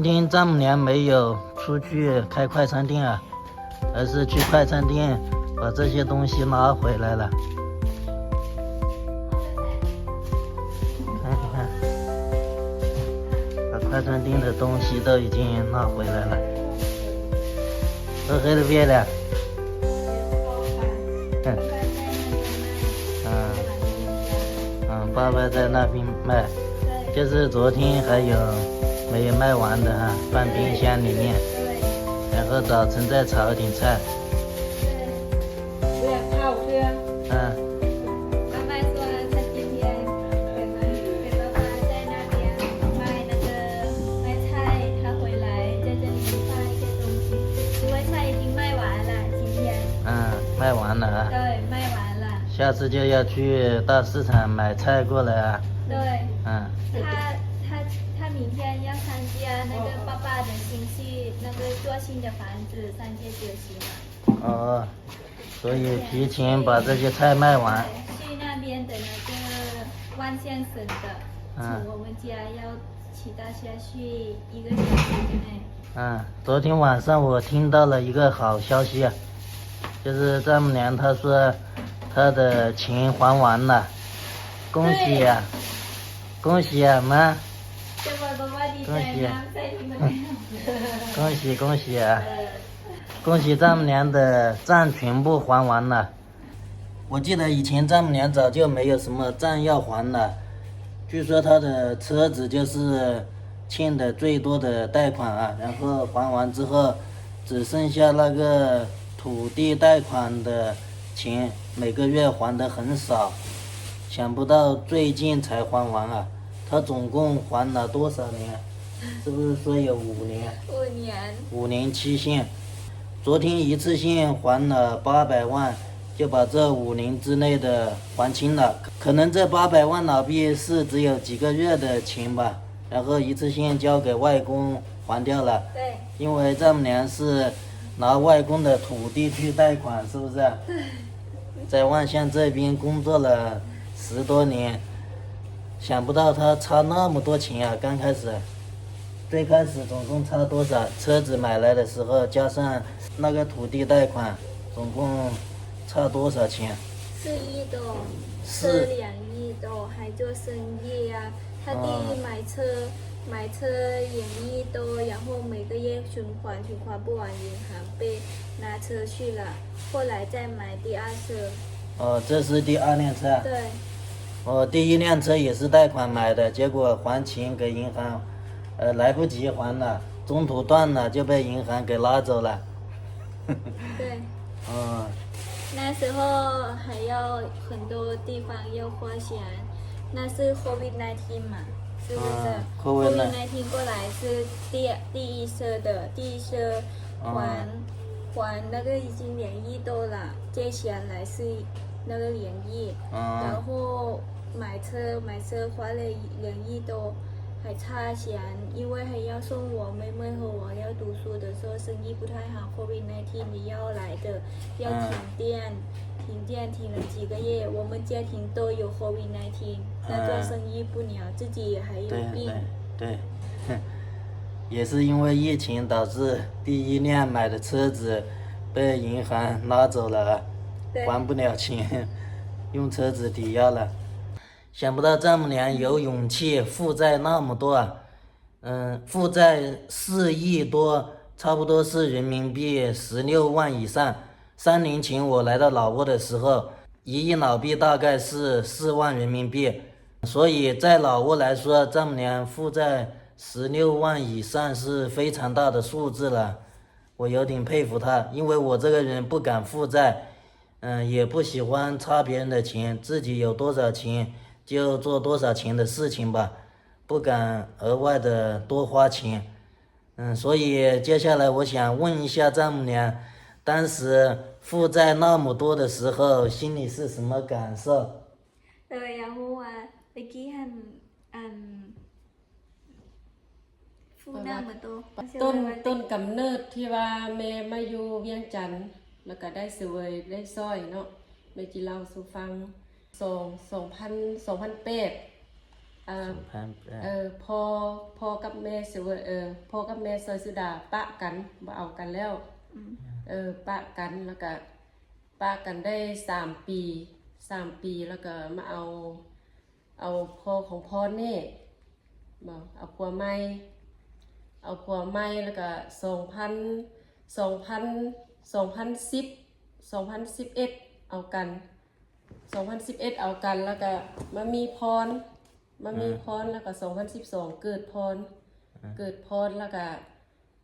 今天丈母娘没有出去开快餐店啊，而是去快餐店把这些东西拿回来了。看，你看，把快餐店的东西都已经拿回来了。都黑了变了。嗯。嗯，嗯，爸爸在那边卖。 就是昨天还有没有卖完的哈，放冰箱里面，对，然后早晨再炒一点菜。对，不要泡，对啊。嗯。妈妈说她今天跟妈，跟爸爸在那边卖那个卖菜，她回来在这里卖一些东西，因为菜已经卖完了，今天。嗯，卖完了啊。对，卖完了。下次就要去大市场买菜过来啊。对。嗯。她，她，她明天要参加那个爸爸的亲戚那个做新的房子，三阶九席嘛。哦，所以提前把这些菜卖完。对，去那边的那个万象城的，嗯。从我们家要 其他下去一个小时之内。嗯，昨天晚上我听到了一个好消息啊，就是丈母娘她说她的钱还完了，恭喜啊，对。恭喜啊，妈。结果爸爸你在吗？恭喜啊。在你们那。恭喜，恭喜啊。呃。恭喜丈母娘的账全部还完了。 我记得以前丈母娘早就没有什么账要还了，据说她的车子就是欠的最多的贷款啊，然后还完之后，只剩下那个土地贷款的钱，每个月还得很少，想不到最近才还完啊。她总共还了多少年？是不是说有五年？五年。五年期限。 昨天一次性还了八百万，就把这五年之内的还清了。可能这八百万老毕是只有几个月的钱吧，然后一次性交给外公还掉了。对。因为丈母娘是拿外公的土地去贷款，是不是？对。在万象这边工作了十多年，想不到他差那么多钱啊，刚开始。 最开始总共差多少？车子买来的时候，加上那个土地贷款，总共差多少钱？四亿多，四车两亿多，还做生意啊。他第一买车，哦。买车两亿多，然后每个月存款，存款不完，银行被拿车去了。 后来再买第二车。哦，这是第二辆车啊？对。哦，第一辆车也是贷款买的，结果还钱给银行，呃，来不及还了，中途断了，就被银行给拉走了。对。哦。那时候还要很多地方要花钱，那是COVID nineteen嘛，是不是？啊，COVID COVID nineteen。COVID nineteen过来是第，第一车的，第一车还，哦。 还那个已经两亿多了，借钱来是那个两亿，嗯。然后买车，买车花了两亿多，还差钱，因为还要送我妹妹和我要读书的时候，生意不太好，COVID nineteen也要来的，要停电，嗯。停电停了几个月，我们家庭都有COVID nineteen，那做生意不了，嗯。自己还有病。对，对，对。 也是因为疫情导致第一辆买的车子被银行拉走了，对。还不了钱，用车子抵押了。想不到丈母娘有勇气负债那么多啊，嗯，负债四亿多，差不多是人民币十六万以上。三年前我来到老挝的时候，一亿老毕大概是四万人民币。 所以在老挝来说，丈母娘负债十六万以上是非常大的数字了，我有点佩服她，因为我这个人不敢负债，嗯，也不喜欢差别人的钱，自己有多少钱就做多少钱的事情吧，不敢额外的多花钱。嗯，所以接下来我想问一下丈母娘，当时负债那么多的时候，心里是什么感受？ เออ อยากรู้ว่าตะกี้หั่น อัน ผู้นำมาโต ต้น ต้นกำเนิดที่ว่าแม่มาอยู่เวียงจันทน์ แล้วก็ได้เสวยได้ซ่อยเนาะ แม่จิเล่าสู่ฟัง สอง สองพัน สองพันแปด ເອີ ສອງພັນແປດ ເອີ ພໍ່ ພໍ່ກັບແມ່ ເອີ ພໍ່ກັບແມ່ຊອຍສຸດາປະກັນ ບໍ່ເອົາກັນແລ້ວ ອືມ ເອີ ປະກັນ ແລ້ວກະປະກັນໄດ້ສາມປີ ສາມປີ ແລ້ວກະມາເອົາ ເອົາພໍ່ຂອງພອນນີ້ ບໍ່ ເອົາຜົວໃໝ່ ເອົາຜົວໃໝ່ ແລ້ວກະສອງພັນ ສອງພັນ ສອງພັນສິບ ສອງພັນສິບເອັດ ເອົາກັນ ສອງພັນສິບເອັດ ເອົາກັນ ແລ້ວກະມາມີພອນ ມາມີ ອືມ ພອນ ແລ້ວກະສອງພັນສິບສອງເກີດພອນ ອືມ ເກີດພອນ ແລ້ວກະ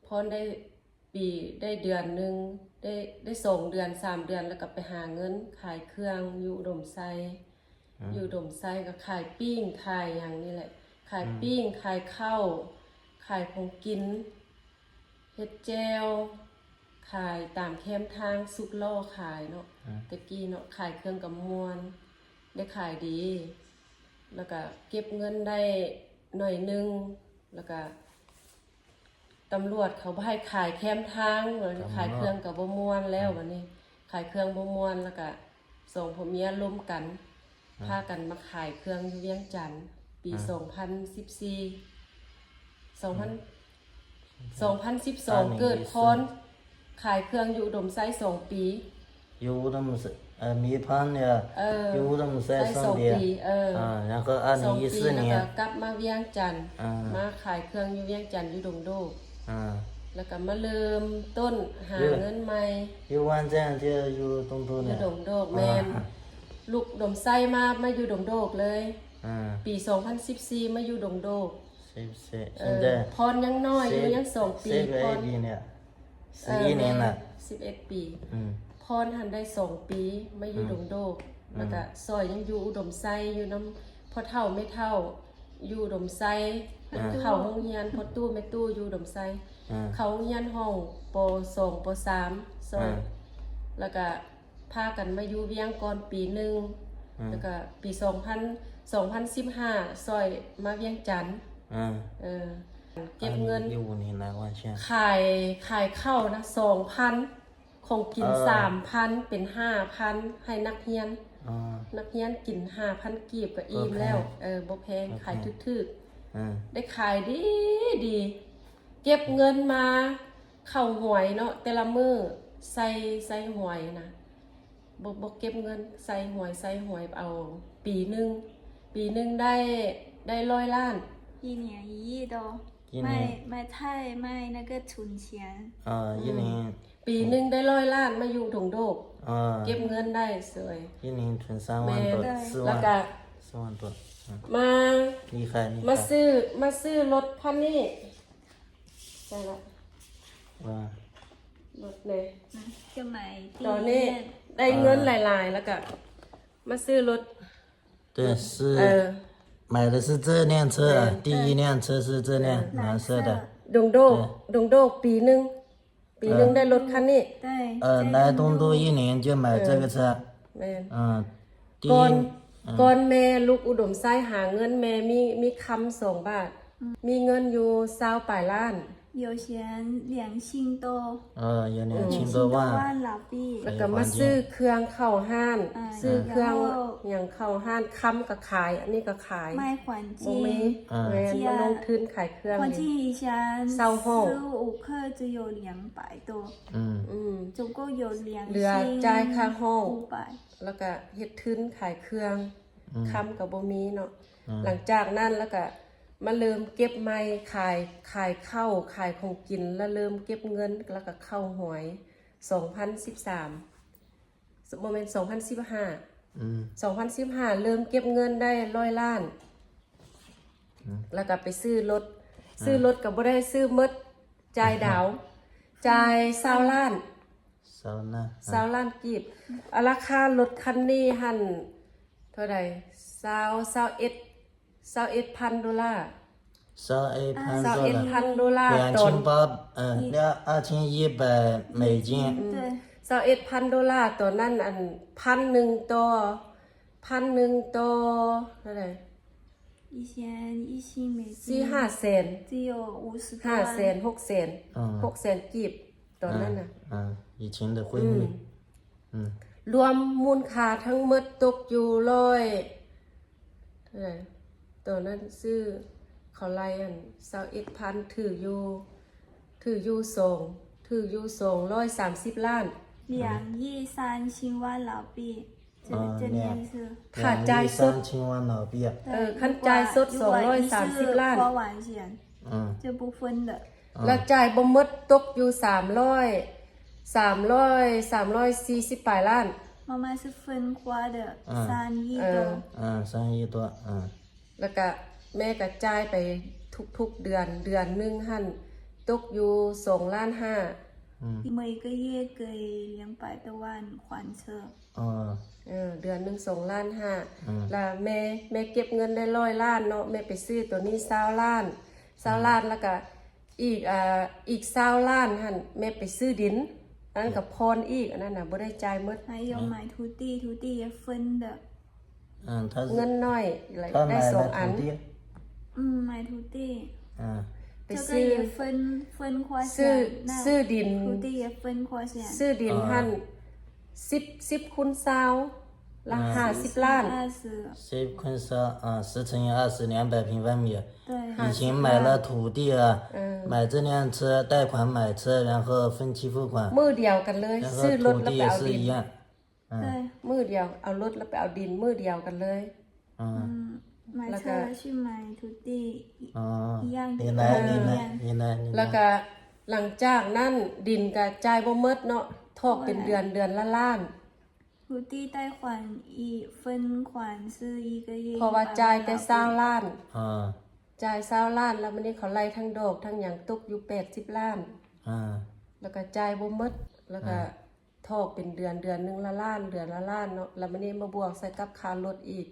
ພອນໄດ້ ປີ ໄດ້ເດືອນໜຶ່ງ ໄດ້ ໄດ້ສອງເດືອນ ສາມເດືອນ ແລ້ວກໍໄປຫາເງິນຂາຍເຄື່ອງຢູ່ອຸດົມໄຊ ອືມ ຢູ່ອຸດົມໄຊກໍຂາຍປີ້ງ ຂາຍຫຍັງນີ້ແຫຼະ ຂາຍ ອືມ ປີ້ງ ຂາຍເຂົ້າ ຂາຍຂອງກິນ ເຮັດແຈ່ວ ຂາຍຕາມແຄມທາງ ສຸກລໍ້ຂາຍເນາະ ອືມ ແຕ່ກີ້ເນາະ ຂາຍເຄື່ອງກໍມ່ວນ ໄດ້ຂາຍດີ ແລ້ວກໍເກັບເງິນໄດ້ໜ້ອຍໜຶ່ງ ແລ້ວກໍ ຕຳຫຼວດເຂົາບໍ່ໃຫ້ຂາຍແຄມທາງ ຕຳຫຼວດ ຂາຍເຄື່ອງກໍບໍ່ມ່ວນແລ້ວ ອືມ ບັດນີ້ ຂາຍເຄື່ອງບໍ່ມ່ວນ ແລ້ວກະສອງຜົວເມຍລົມກັນ ອືມ ພາກັນມາຂາຍເຄື່ອງຢູ່ວຽງຈັນ ປີ ອືມ ສອງພັນສິບສີ່ ສອງພັນ ອືມ ສອງພັນສິບສອງ ເກີດພອນ ຂາຍເຄື່ອງຢູ່ອຸດົມໄຊສອງປີ อยู่อุดมไซ เอ่อ มีพันเนี่ย เออ อยู่อุดมไซ ไซ สองปี สองปี เออ อ่า แล้วก็อันนี้ สองปี อีกสี่ แล้วก็กลับมาเวียงจันทน์ อ่า มาขายเครื่องอยู่เวียงจันทน์ อยู่ดงโดก อ่า แล้วก็มาเริ่มต้นหาเงินใหม่ อยู่วันจันทน์ที่อยู่ดงโดกเนี่ย อยู่ดงโดก แม่น อ่า ลูกดมไซมา มาอยู่ดงโดกเลย อ่า ปีสองพันสิบสี่ มาอยู่ดงโดก สิบสี่ เออ พรยังน้อยอยู่ ยังสองปี พร สิบเอ็ดปี พรหั้นได้สองปี มาอยู่ดงโดก แล้วก็ซอยยังอยู่อุดมไซ อยู่นำพ่อเฒ่าแม่เฒ่า อยู่อุดมไซ เข้าโรงเรียน พ่อตู้แม่ตู้อยู่อุดมไซ เข้าโรงเรียนห้อง ป.สอง ป.สาม ซอย แล้วก็ พากันมาอยู่เวียงก่อนปีหนึ่ง อืม แล้วก็ปีสองพัน สองพันสิบห้า ซอยมาเวียงจันทน์ อ่า เออ เก็บเงิน อันอยู่นี่นะว่าใช่ ขาย ขายข้าวนะ สองพัน ของกิน เออ สามพัน เป็นห้าพัน ให้นักเรียน อ่า นักเรียนกิน ห้าพัน กีบก็อิ่มแล้ว บ่แพง เออ บ่แพง บ่แพง ขายถูกๆ อ่า ได้ขายดีดี เก็บเงินมา เข้าหวยเนาะ แต่ละมื้อใส่ ใส่หวยนะ บ่ บ่เก็บเงิน ใส่หวย ใส่หวยเอา ปีหนึ่ง ปีหนึ่งได้ ได้ร้อยล้าน 一年一亿多 卖 卖菜 卖那个存钱 อ่า 一年 ปีหนึ่งได้ร้อยล้าน มาอยู่ดงโดก อ่า เก็บเงินได้สวย 一年存三万多 แม่น 四万 แล้วก็ 四万多 อืม มา มาซื้อ มาซื้อรถคันนี้ ใช่ละ ว่า รถเลย ตอนนี้ได้เงินหลายๆ แล้วก็มาซื้อรถ 对，是 เออ 买的是这辆车啊，第一辆车是这辆蓝色的 ดงโดก ดงโดกปีหนึ่ง ปีหนึ่งได้รถคันนี้ เออ 来东都一年就买这个车 แม่น อืม ก่อน ก่อนแม่ลูกอุดมไซหาเงิน แม่มี มีคำสองบาท มีเงินอยู่ซาวปลายล้าน 有钱两千多 เออ 有两千多万 两千多万老毕 แล้วก็มาซื้อเครื่องเข้าห้าน อ่า ซื้อเครื่อง 然后 หยังเข้าห้าน คำก็ขาย อันนี้ก็ขาย 卖黄金 บ่มี อ่า แม่น มาลงทุนขายเครื่อง 黄金以前 เซาห้อง 十五克只有两百多 อืม อืม 总共有两千 เหลือจ่ายค่าห้อง 五百 แล้วก็เฮ็ดทุนขายเครื่อง อืม คำก็บ่มีเนาะ อืม หลังจากนั้นแล้วก็มาเริ่มเก็บใหม่ ขาย ขายข้าว ขายของกิน แล้วเริ่มเก็บเงิน แล้วก็เข้าหวย สองพันสิบสาม บ่แม่น สองพันสิบห้า อืม สองพันสิบห้า เริ่มเก็บเงินได้ร้อยล้าน อืม แล้วก็ไปซื้อรถ อ่า ซื้อรถก็บ่ได้ซื้อหมด จ่ายดาว จ่ายซาวล้าน ซาวล้าน อ่า ซาวล้านกีบ อ่ะ ราคารถคันนี้หั่นเท่าใด ซาว ซาวเอ็ด ซาวเอ็ดพันดอลลาร์ ซาวเอ็ดพัน ซาวเอ็ดพันดอลลาร์ 两千八 เอ่อ 二千一百美金 อืม ซาวเอ็ดพันดอลลาร์ ตอนนั้น อัน พันหนึ่งต่อ พันหนึ่งต่อ เท่าใด 一千一千美金 สี่ห้าแสน 只有五十多万 ห้าแสน หกแสน อ่า หกแสนกีบ ตอนนั้นน่ะ อ่า อ่า 以前的汇率 อืม อืม รวมมูลค่าทั้งหมดตกอยู่ร้อย เท่าใด ຕອນນັ້ນຊື້ເຂົາໄລ່ອັນຊາວເອັດພັນ ຖືຢູ່ ຖືຢູ່ສອງ ຖືຢູ່ສອງຮ້ອຍສາມສິບລ້ານ. 两亿三千万老毕 这，啊，这念是。两，ค่າຈ່າຍສົດ 两亿三千万老毕啊。 对， ເອີ ຄັນຈ່າຍສົດ 如果，如果一次 ສອງຮ້ອຍສາມສິບລ້ານ 花完钱，嗯。 就不分的。 ອ່າ ແລ້ວຈ່າຍບໍ່ໝົດ ຕົກຢູ່ສາມຮ້ອຍ ສາມຮ້ອຍ ສາມຮ້ອຍສີ່ສິບປາຍລ້ານ. 妈妈是分花的， ອ່າ 三亿多。 ເອີ ອ່າ 三亿多 ອ່າ ແລ້ວກະແມ່ກະຈ່າຍໄປທຸກໆເດືອນ ເດືອນໜຶ່ງຫັ້ນຕົກຢູ່ສອງລ້ານຫ້າ. ອືມ 每个月给两百多万还车。 ອໍ ເອີ ເດືອນໜຶ່ງສອງລ້ານຫ້າ. ອືມ ລະແມ່ ແມ່ເກັບເງິນໄດ້ຮ້ອຍລ້ານເນາະ ແມ່ໄປຊື້ໂຕນີ້ຊາວລ້ານ ຊາວລ້ານ ອືມ ລະກະອີກ ອ່າ ອີກຊາວລ້ານຫັ້ນແມ່ໄປຊື້ດິນ ອັນນັ້ນກະຜ່ອນອີກ ອັນນັ້ນນະບໍ່ໄດ້ຈ່າຍໝົດ. 还有买土地，土地也分的。 ອ່າ ຖ້າ ເງິນໜ້ອຍ ລະ ຖ້າ ໄດ້ສອງອັນ. ອືມ 买土地 ອ່າ ໄປ 这个 ຊື້ 也分，分花钱， ຊື້ 那 ซื้ອດິນ 土地也分花钱。 ຊື້ດິນຫັ້ນ ອ່າ ສິບ ສິບຄູນຊາວ ລະ ອ່າ ຫ້າສິບລ້ານ. 二十。 十乘以二十，啊，十乘以二十，两百平方米。对。以前买了土地啊，嗯。买这辆车，贷款买车，然后分期付款。 ມື້ດຽວກັນເລີຍ 然后 ຊື້ລົດ ແລ້ວໄປເອົາດິນ 土地也是一样。 ອ່າ 对。 ມື້ດຽວ ເອົາລົດແລ້ວໄປເອົາດິນມື້ດຽວກັນເລີຍ. ອ່າ 嗯，买车 แล้วก็ 去买土地 ອໍ 一样的，原来，一样。 原来，原来，原来。 ແລ້ວກະຫຼັງຈາກນັ້ນດິນກະຈ່າຍບໍ່ໝົດເນາະ ຖອກເປັນເດືອນ ເດືອນລະລ້ານ. 土地贷款一分款是一个月 ເພາະວ່າຈ່າຍແຕ່ຊາວລ້ານ. ອ່າ ຈ່າຍຊາວລ້ານ ແລ້ວມື້ນີ້ເຂົາໄລ່ທັງດອກທັງຫຍັງຕົກຢູ່ແປດສິບລ້ານ. ອ່າ ແລ້ວກະຈ່າຍບໍ່ໝົດ ແລ້ວກະ ອ່າ ຖອກເປັນເດືອນ ເດືອນໜຶ່ງລະລ້ານ ເດືອນລະລ້ານເນາະ ລະມານີ້ມາບວກໃສ່ກັບຄ່າລົດອີກ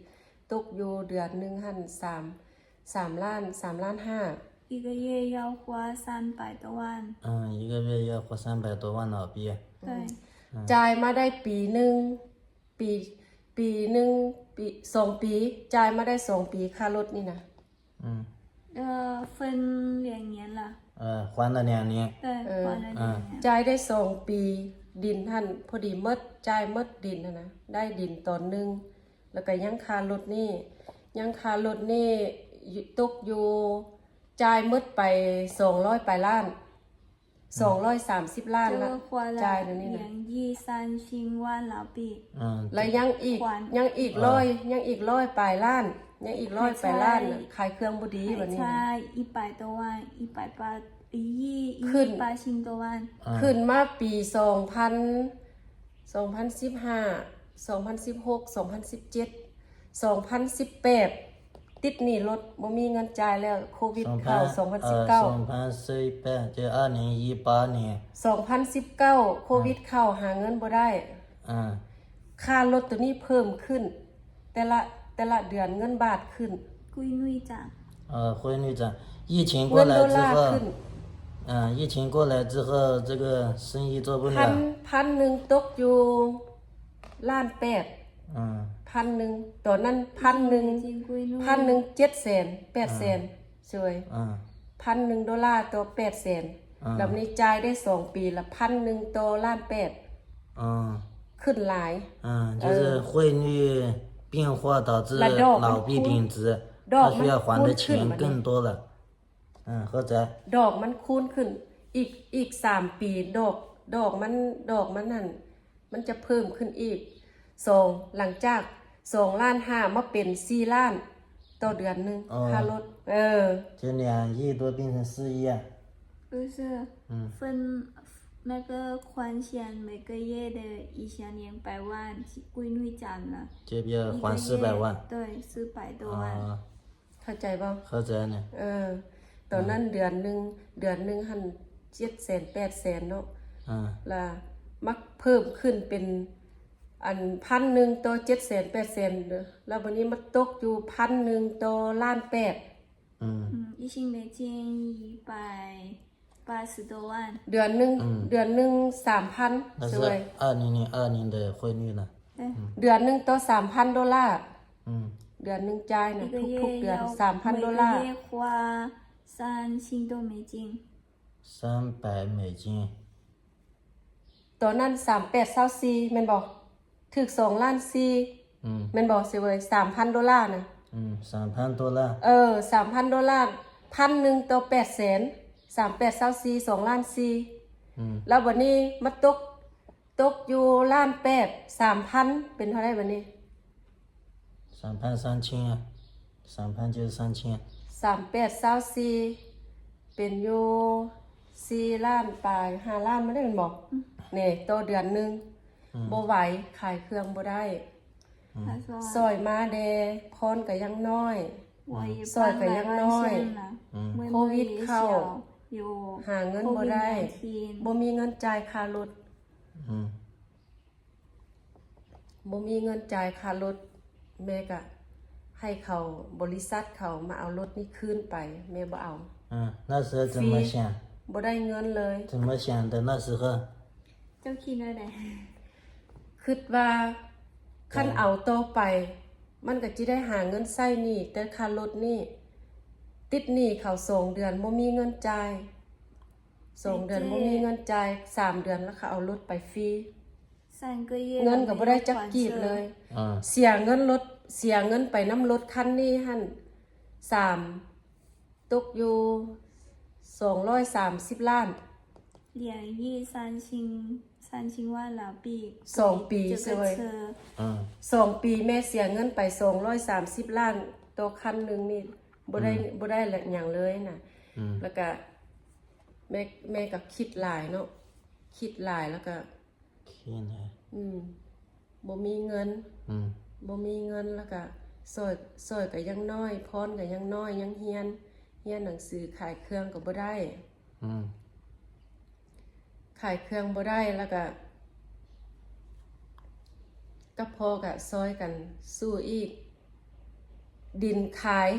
ຕົກຢູ່ເດືອນໜຶ່ງຫັ້ນສາມ ສາມລ້ານ ສາມລ້ານຫ້າ. 一个月要花三百多万。 ອ່າ 一个月要花三百多万老毕。 对。 ອ່າ ຈ່າຍມາໄດ້ປີໜຶ່ງ ປີ ປີໜຶ່ງ ປີ ສອງປີ ຈ່າຍມາໄດ້ສອງປີຄ່າລົດນີ້ນະ. ອືມ 呃，分两年了。 ເອີ 还了两年。 对， 还了两年。 ອ່າ ຈ່າຍໄດ້ສອງປີ ດິນຫັ້ນພໍດີໝົດ ຈ່າຍໝົດດິນຫັ້ນນະ ໄດ້ດິນຕອນໜຶ່ງ ແລ້ວກະຍັງຄ່າລົດນີ້ ຍັງຄ່າລົດນີ້ຕົກຢູ່ ຈ່າຍໝົດໄປສອງຮ້ອຍປາຍລ້ານ ສອງຮ້ອຍສາມສິບລ້ານລະ ຈ່າຍແນວນີ້ນະ 两亿三千万老毕。 ອ່າ ແລ້ວຍັງອີກ ຍັງອີກຮ້ອຍ ຍັງອີກຮ້ອຍປາຍລ້ານ ຍັງອີກຮ້ອຍປາຍລ້ານນະ ຂາຍເຄື່ອງບໍ່ດີບັດນີ້ນະ 一百多万，一百八，一亿，一亿八千多万。 ອ່າ ຂຶ້ນມາປີສອງພັນ ສອງພັນສິບຫ້າ ສອງພັນສິບຫົກ ສອງພັນສິບເຈັດ ສອງພັນສິບແປດ ຕິດໜີ້ລົດ ບໍ່ມີເງິນຈ່າຍແລ້ວ ໂຄວິດເຂົ້າ ສອງພັນ ສອງພັນສິບເກົ້າ ສອງພັນສິບແປດ ຈະ 二零一八 ນີ້ ສອງພັນສິບເກົ້າ ໂຄວິດເຂົ້າ ຫາເງິນບໍ່ໄດ້ ອ່າ ຄ່າລົດໂຕນີ້ເພີ່ມຂຶ້ນ ແຕ່ລະ ແຕ່ລະເດືອນເງິນບາດຂຶ້ນ 汇率涨。 呃，汇率涨。疫情过来之后， ເງິນໂດລາຂຶ້ນ 啊，疫情过来之后，这个生意做不了。 ພັນ ພັນໜຶ່ງຕົກຢູ່ລ້ານແປດ ອ່າ ພັນໜຶ່ງ ຕອນນັ້ນພັນໜຶ່ງ ພັນໜຶ່ງເຈັດແສນ ແປດແສນ ອ່າ ຊ່ວຍ ອ່າ ພັນໜຶ່ງໂດລາຕໍ່ແປດແສນ ອ່າ ແລ້ວນີ້ຈ່າຍໄດ້ສອງປີລະພັນໜຶ່ງຕໍ່ລ້ານແປດ ອ່າ ຂຶ້ນຫຼາຍ ອ່າ 就是汇率变化导致 ລະດອກມັນຄູນ ລາວປີ້ເປັນຈີ ລາວປີ້ເປັນຈີ ລະດອກມັນຄູນຂຶ້ນ ເຂົາຊິໄດ້ໃຊ້ເງິນເກີນໂຕລະ ອ່າ ເຂົ້າໃຈ ດອກມັນຄູນຂຶ້ນ ອີກ ອີກສາມປີ ດອກ ດອກມັນ ດອກມັນຫັ້ນ ມັນຈະເພີ່ມຂຶ້ນອີກ ສອງ ຫຼັງຈາກສອງລ້ານຫ້າມາເປັນສີ່ລ້ານຕໍ່ເດືອນໜຶ່ງ ອໍ ຄ່າລົດ ເອີ 就两亿多变成四亿啊。 不是，嗯。分那个还钱每个月的一千两百万，汇率涨了，就变还四百万。一个月，对，四百多万。 ອໍ ເຂົ້າໃຈບໍ່? ເຂົ້າໃຈນະ ເອີ ຕອນນັ້ນເດືອນໜຶ່ງ ເດືອນໜຶ່ງຫັ້ນເຈັດແສນ ແປດແສນເນາະ ອ່າ ລະມາເພີ່ມຂຶ້ນເປັນອັນພັນໜຶ່ງຕໍ່ເຈັດແສນ ແປດແສນ ລະບາດນີ້ມາຕົກຢູ່ພັນໜຶ່ງຕໍ່ລ້ານແປດ ອືມ 嗯，一千美金一百 八十多万。 ເດືອນໜຶ່ງ ອືມ ເດືອນໜຶ່ງສາມພັນ 那是 ສວຍ 二零二零的汇率呢。 ເດືອນໜຶ່ງຕໍ່ສາມພັນໂດລາ ອືມ ເດືອນໜຶ່ງຈ່າຍນະ 一个月 ທຸກໆເດືອນ 要 ສາມພັນໂດລາ 每个月花三千多美金。 三百美金。 ຕອນນັ້ນສາມແປດຊາວສີ່ແມ່ນບໍ່? ຖືກສອງລ້ານສີ່ ອືມ ແມ່ນບໍ່ ສວຍ ສາມພັນໂດລານະ ອືມ ສາມພັນໂດລາ ເອີ ສາມພັນໂດລາ ພັນໜຶ່ງຕໍ່ແປດແສນ ສາມແປດຊາວສີ່ ສອງລ້ານສີ່ ອືມ ແລ້ວບັດນີ້ມາຕົກ ຕົກຢູ່ລ້ານແປດ ສາມພັນ ເປັນເທົ່າໃດບັດນີ້? ສາມພັນສາມຮ້ອຍ ສາມພັນເຈັດຮ້ອຍ ສາມແປດຊາວສີ່ ເປັນຢູ່ສີ່ລ້ານປາຍ ຫ້າລ້ານ ບໍ່ໄດ້ແມ່ນບໍ່? ອືມ ນີ້ຕໍ່ເດືອນໜຶ່ງ ອືມ ບໍ່ໄຫວ ຂາຍເຄື່ອງບໍ່ໄດ້ ອືມ ຊ່ອຍມາແດ່ ພອນກໍຍັງນ້ອຍ ຊ່ອຍກໍຍັງນ້ອຍ ອືມ ໂຄວິດເຂົ້າ ຫາເງິນບໍ່ໄດ້ ບໍ່ມີເງິນຈ່າຍຄ່າລົດ ອືມ ບໍ່ມີເງິນຈ່າຍຄ່າລົດ ແມ່ກະໃຫ້ເຂົາ ບໍລິສັດເຂົາມາເອົາລົດນີ້ຄືນໄປ ແມ່ບໍ່ເອົາ ອືມ 那时候怎么想 ບໍ່ໄດ້ເງິນເລີຍ 怎么想的那时候 ເຈົ້າຄິດແນວໃດ? ຄິດວ່າ ເອີ ຄັນເອົາຕໍ່ໄປ ມັນກໍຊິໄດ້ຫາເງິນໃຊ້ໜີ້ ແຕ່ຄ່າລົດນີ້ ຕິດໜີ້ເຂົາສອງເດືອນ ບໍ່ມີເງິນຈ່າຍ ສອງເດືອນ ບໍ່ມີເງິນຈ່າຍ ສາມເດືອນ ແລ້ວເຂົາເອົາລົດໄປຟຣີ เงินก็บ่ได้จักกีบเลย เสียเงินรถ เสียเงินไปนำรถคันนี้หั่น สาม ตกอยู่ สองร้อยสามสิบล้าน 连续三千三千万了 ปี สองปี 这个车 สองปี แม่เสียเงินไป สองร้อยสามสิบล้าน ต่อคันหนึ่งนี่ บ่ได้ บ่ได้หยังเลยนะ แล้วก็ แม่ แม่ก็คิดหลายเนาะ คิดหลายแล้วก็ อืม บ่มีเงิน อืม บ่มีเงิน แล้วก็ซ่อย ซ่อยก็ยังน้อย พรก็ยังน้อย ยังเฮียน เฮียนหนังสือ ขายเครื่องก็บ่ได้ อืม ขายเครื่องบ่ได้ แล้วก็ กับพ่อก็ซ่อยกันสู้อีก ดินขาย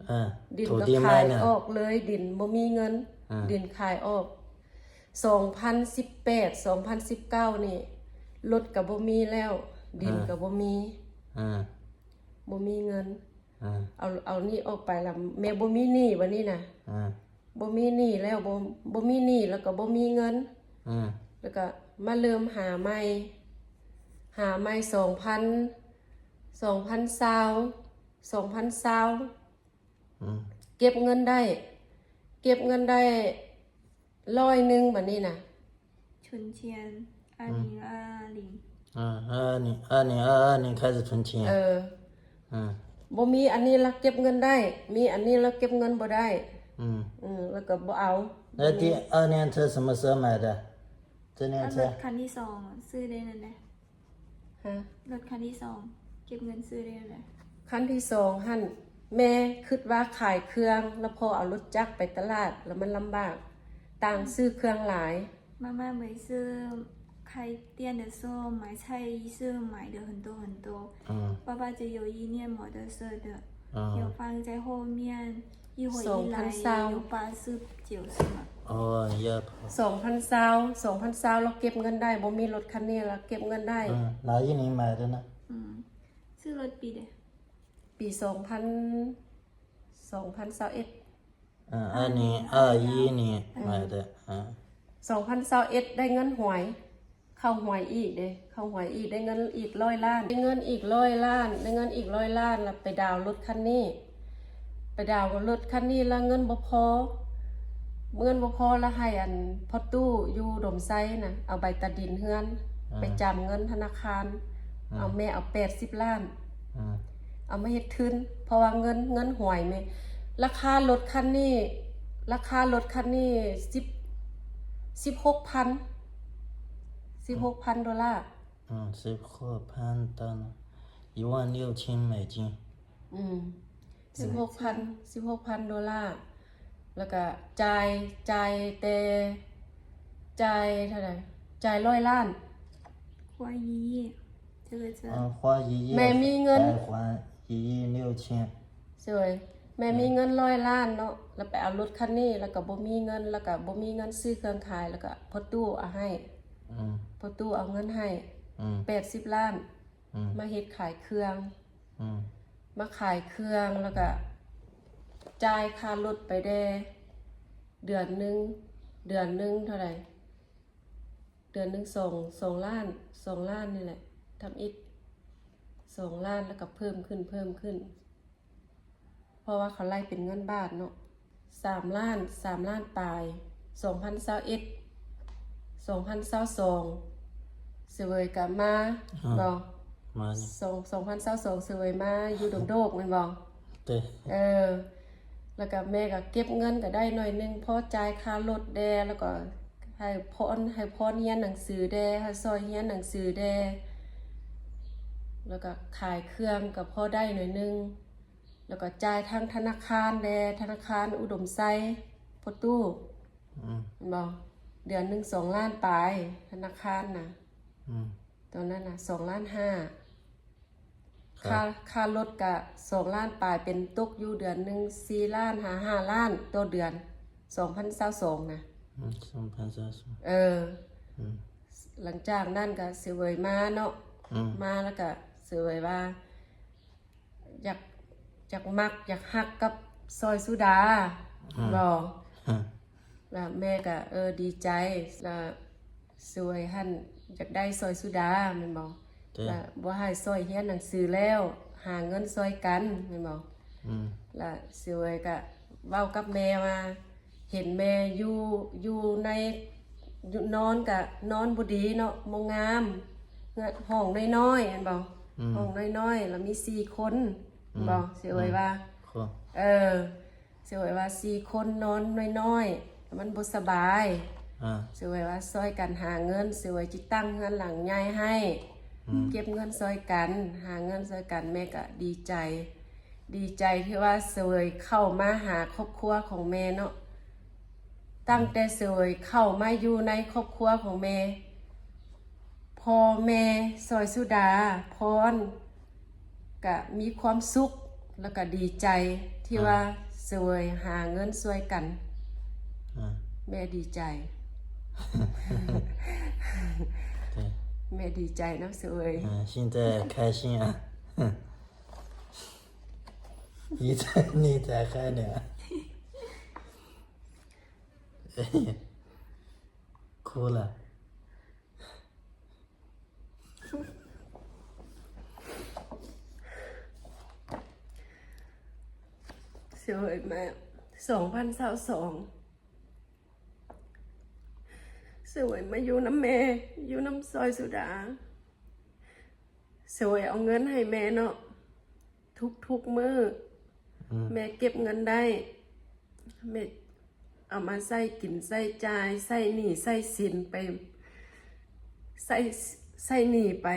เออ ดินก็ขายออกเลย ดินบ่มีเงิน เออ ดินขายออก สองพันสิบแปด สองพันสิบเก้า นี่ รถก็บ่มีแล้ว ดินก็บ่มี เออ บ่มีเงิน เออ เอา เอานี่ออกไปละ แม่บ่มีหนี้บัดนี้นะ เออ บ่มีหนี้แล้ว บ่ บ่มีหนี้ แล้วก็บ่มีเงิน เออ แล้วก็มาเริ่มหาใหม่ หาใหม่ สองพัน สองพันซาว สองพันซาว อืม เก็บเงินได้ เก็บเงินได้ร้อยหนึ่งบัดนี้นะ 存钱 二零二零 อ่า 二零二零二二年开始存钱 เออ อืม บ่มีอันนี้ละเก็บเงินได้ มีอันนี้ละเก็บเงินบ่ได้ อืม อืม แล้วก็บ่เอา แล้ว第二辆车什么时候买的？这辆车 รถคันที่สองซื้อได้นั่นแหละ ฮะ รถคันที่สอง เก็บเงินซื้อได้นั่นแหละ คันที่สองหั่น แม่คิดว่าขายเครื่อง แล้วพ่อเอารถจักรไปตลาด แล้วมันลำบาก ต่างซื้อเครื่องหลาย 妈妈每次开店的时候买菜是买的很多很多，嗯，爸爸就有一辆摩托车的，嗯，有放在后面，一会一来有八十九十嘛。哦，也 สองพันซาว สองพันซาว แล้วเก็บเงินได้ บ่มีรถคันนี้แล้วเก็บเงินได้ 嗯，哪一年买的呢？嗯，是รถปีใด？ปีสองพัน สองพันซาวเอ็ด เออ อันนี้ เออ ยี่นี่ เออ เออ สองพันซาวเอ็ด ได้เงินหวย เข้าหวยอีกเด้ เข้าหวยอีก ได้เงินอีกร้อยล้าน ได้เงินอีกร้อยล้าน ได้เงินอีกร้อยล้าน แล้วไปดาวน์รถคันนี้ ไปดาวน์รถคันนี้ แล้วเงินบ่พอ เงินบ่พอ แล้วให้อันพ่อตู้อยู่ดมไซนะ เอาใบตาดินเฮือน เออ ไปจำเงินธนาคาร เออ เอาแม่เอาแปดสิบล้าน อืม เอามาเฮ็ดทุน เพราะว่าเงิน เงินหวยแม่ ราคารถคันนี้ ราคารถคันนี้ สิบ สิบหกพัน สิบหกพันดอลลาร์ อืม สิบหกพันดอลลาร์ 一万六千美金 อืม สิบหกพัน สิบหกพันดอลลาร์ แล้วก็จ่าย จ่ายแต่ จ่ายเท่าใด จ่ายร้อยล้าน 花一亿，这个车。啊，花一亿，แม่มีเงิน 才还一亿六千。 โดย แม่มีเงินร้อยล้านเนาะ แล้วไปเอารถคันนี้ แล้วก็บ่มีเงิน แล้วก็บ่มีเงินซื้อเครื่องขาย แล้วก็พ่อตู้เอาให้ อืม พ่อตู้เอาเงินให้ อืม แปดสิบล้าน อืม มาเฮ็ดขายเครื่อง อืม มาขายเครื่อง แล้วก็จ่ายค่ารถไปแด่ เดือนหนึ่ง เดือนหนึ่งเท่าใด เดือนหนึ่งสอง สองล้าน สองล้านนี่แหละ ทำอิฐ สองล้าน แล้วก็เพิ่มขึ้น เพิ่มขึ้น ະວ່າເຂົາໄລ່ເປັນເງິນບາດເນາະ ສາມລ້ານ ສາມລ້ານປາຍ ສອງພັນຊາວເອັດ ສອງພັນຊາວສອງ ສະເຫວີຍກະມາ ອ່າ ບໍ່ ມານີ້ ສອງ ສອງພັນຊາວສອງ ສະເຫວີຍມາຢູ່ດົງໂດກແມ່ນບໍ່? ເອີ ແລ້ວກະແມ່ກະເກັບເງິນກະໄດ້ໜ້ອຍໜຶ່ງ ພໍຈ່າຍຄ່າລົດແດ່ ແລ້ວກະໃຫ້ພອນ ໃຫ້ພອນຮຽນໜັງສືແດ່ ໃຫ້ຊ່ອຍຮຽນໜັງສືແດ່ ແລ້ວກະຂາຍເຄື່ອງກະພໍໄດ້ໜ້ອຍໜຶ່ງ ແລ້ວກະຈ່າຍທາງທະນາຄານແດ່ ທະນາຄານອຸດົມໄຊ ພໍ່ຕູ້ ອືມ ແມ່ນບໍ່? ເດືອນໜຶ່ງສອງລ້ານປາຍ ທະນາຄານນະ ອືມ ຕອນນັ້ນນະ ສອງລ້ານຫ້າ ຄ່າ ຄ່າລົດກະສອງລ້ານປາຍ ເປັນຕົກຢູ່ເດືອນໜຶ່ງສີ່ລ້ານຫາຫ້າລ້ານຕໍ່ເດືອນ ສອງພັນຊາວສອງນະ ອືມ ສອງພັນຊາວສອງ ເອີ ອືມ ຫຼັງຈາກນັ້ນກະສະເຫວີຍມາເນາະ ອືມ ມາແລ້ວກະສະເຫວີຍວ່າ ຢາກ ຢາກມັກ ຢາກຮັກກັບຊອຍສຸດາ ອືມ ບໍ່ ອືມ ແລ້ວແມ່ກະ ເອີ ດີໃຈ ແລ້ວສະເຫວີຍຫັ້ນຢາກໄດ້ຊອຍສຸດາແມ່ນບໍ່? ແລ້ວບໍ່ໃຫ້ຊ່ອຍຮຽນໜັງສືແລ້ວ ຫາເງິນຊ່ອຍກັນແມ່ນບໍ່? ອືມ ແລ້ວສະເຫວີຍກະເວົ້າກັບແມ່ວ່າ ເຫັນແມ່ຢູ່ ຢູ່ໃນ ຢູ່ນອນກະນອນບໍ່ດີເນາະ ບໍ່ງາມ ເຮືອນ ຫ້ອງນ້ອຍໆ ແມ່ນບໍ່? ອືມ ຫ້ອງນ້ອຍໆ ແລ້ວມີສີ່ຄົນ ອືມ ແມ່ນບໍ່? ສະເຫວີຍວ່າ ອືມ ເອີ ສະເຫວີຍວ່າສີ່ຄົນນອນນ້ອຍໆ ມັນບໍ່ສະບາຍ ອາ ສະເຫວີຍວ່າຊ່ອຍກັນຫາເງິນ ສະເຫວີຍຊິຕັ້ງເຮືອນຫຼັງໃຫຍ່ໃຫ້ ອືມ ເກັບເງິນຊ່ອຍກັນ ຫາເງິນຊ່ອຍກັນ ແມ່ກະດີໃຈ ດີໃຈທີ່ວ່າສະເຫວີຍເຂົ້າມາຫາຄອບຄົວຂອງແມ່ເນາະ ຕັ້ງແຕ່ສະເຫວີຍເຂົ້າມາຢູ່ໃນຄອບຄົວຂອງແມ່ ພໍ່ແມ່ ຊອຍສຸດາ ພອນ ກະມີຄວາມສຸກ ແລ້ວກະດີໃຈທີ່ ອ່າ ວ່າສະເຫວີຍຫາເງິນຊ່ວຍກັນ ອ່າ ແມ່ດີໃຈ ໂອເຄ ແມ່ດີໃຈນຳສະເຫວີຍ 现在开心啊 你在，你在嗨呢？哭了。ສະເຫວີຍມາ ສອງພັນຊາວສອງ ສະເຫວີຍມາຢູ່ນຳແມ່ ຢູ່ນຳຊອຍສຸດາ ສະເຫວີຍເອົາເງິນໃຫ້ແມ່ເນາະ ທຸກໆມື້ ອືມ ແມ່ເກັບເງິນໄດ້ ແມ່ເອົາມາໃຊ້ກິນໃຊ້ຈ່າຍ ໃຊ້ໜີ້ໃຊ້ສິນໄປ ໃຊ້ ໃຊ້ໜີ້ໄປ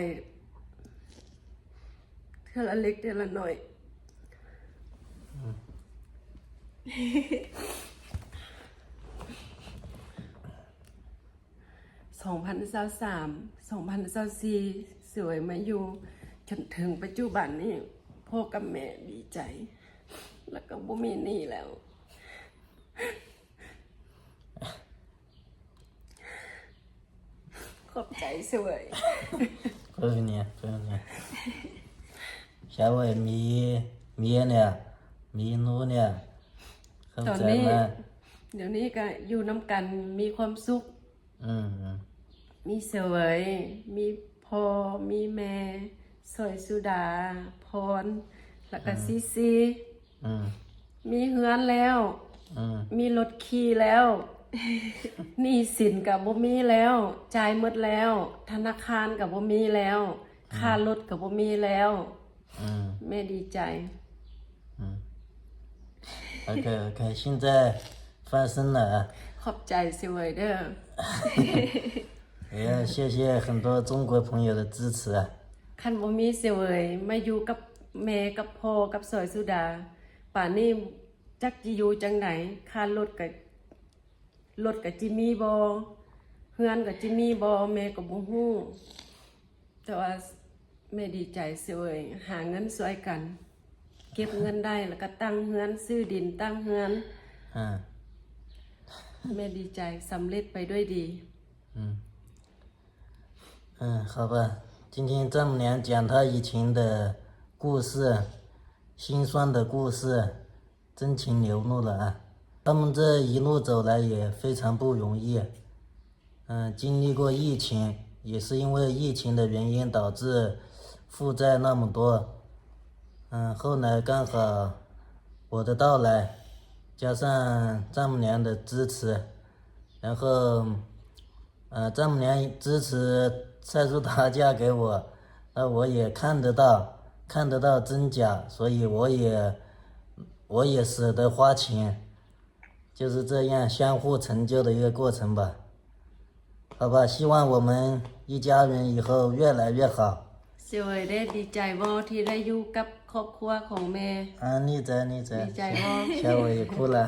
ເທື່ອລະເລັກເທື່ອລະໜ້ອຍ ອືມ ສອງພັນຊາວສາມ ສອງພັນຊາວສີ່ ສະເຫວີຍມາຢູ່ຈົນເຖິງປັດຈຸບັນນີ້ ພໍ່ກັບແມ່ດີໃຈ ແລ້ວກໍບໍ່ມີໜີ້ແລ້ວ. ຂອບໃຈສະເຫວີຍ. ເພິ່ນເນຍ ເພິ່ນເນຍ ສະເຫວີຍມີ ມີເນຍ ມີໜູເນຍ ຂອບໃຈມາກ. ດຽວນີ້ກໍຢູ່ນຳກັນ ມີຄວາມສຸກ. ອືມ ມີສະເຫວີຍ ມີພໍ່ ມີແມ່ ສອຍສຸດາ ພອນ ແລ້ວກໍ ອືມ ຊີຊີ ອືມ ມີເຮືອນແລ້ວ ອືມ ມີລົດຂີ່ແລ້ວ ໜີ້ສິນກໍບໍ່ມີແລ້ວ ຈ່າຍໝົດແລ້ວ ທະນາຄານກໍບໍ່ມີແລ້ວ ອືມ ຄ່າລົດກໍບໍ່ມີແລ້ວ. ອືມ ແມ່ດີໃຈ. ອືມ ໂອເຄ ໂອເຄ 现在翻身了 ຂອບໃຈສະເຫວີຍເດີ. 也谢谢很多中国朋友的支持啊. ຄັນບໍ່ມີສະເຫວີຍມາຢູ່ກັບແມ່ກັບພໍ່ກັບສອຍສຸດາ ປ່ານນີ້ຈັກຊິຢູ່ຈັ່ງໃດ ຄ່າລົດກໍ ລົດກໍຊິມີບໍ່ ເຮືອນກໍຊິມີບໍ່ ແມ່ກໍບໍ່ຮູ້ ແຕ່ວ່າແມ່ດີໃຈສະເຫວີຍ ຫາເງິນຊ່ວຍກັນ ເກັບເງິນໄດ້ ແລ້ວກໍຕັ້ງເຮືອນ ຊື້ດິນຕັ້ງເຮືອນ ອ່າ ແມ່ດີໃຈ ສຳເລັດໄປດ້ວຍດີ. ອືມ ເອີ ເຂົ້າໄປ 今天丈母娘讲她以前的故事，心酸的故事。 真情流露了啊。他们这一路走来也非常不容易，嗯，经历过疫情，也是因为疫情的原因导致负债那么多，嗯，后来刚好我的到来，加上丈母娘的支持，然后，呃，丈母娘支持蔡淑达嫁给我，那我也看得到，看得到真假，所以我也，我也舍得花钱，就是这样相互成就的一个过程吧。好吧，希望我们一家人以后越来越好。 ສວຍເດ້ ດີໃຈບໍ່ທີ່ໄດ້ຢູ່ກັບຄອບຄົວຂອງແມ່? ອ່າ ດີໃຈ ດີໃຈ ດີໃຈບໍ່? ຊາວເອຍຄູລະ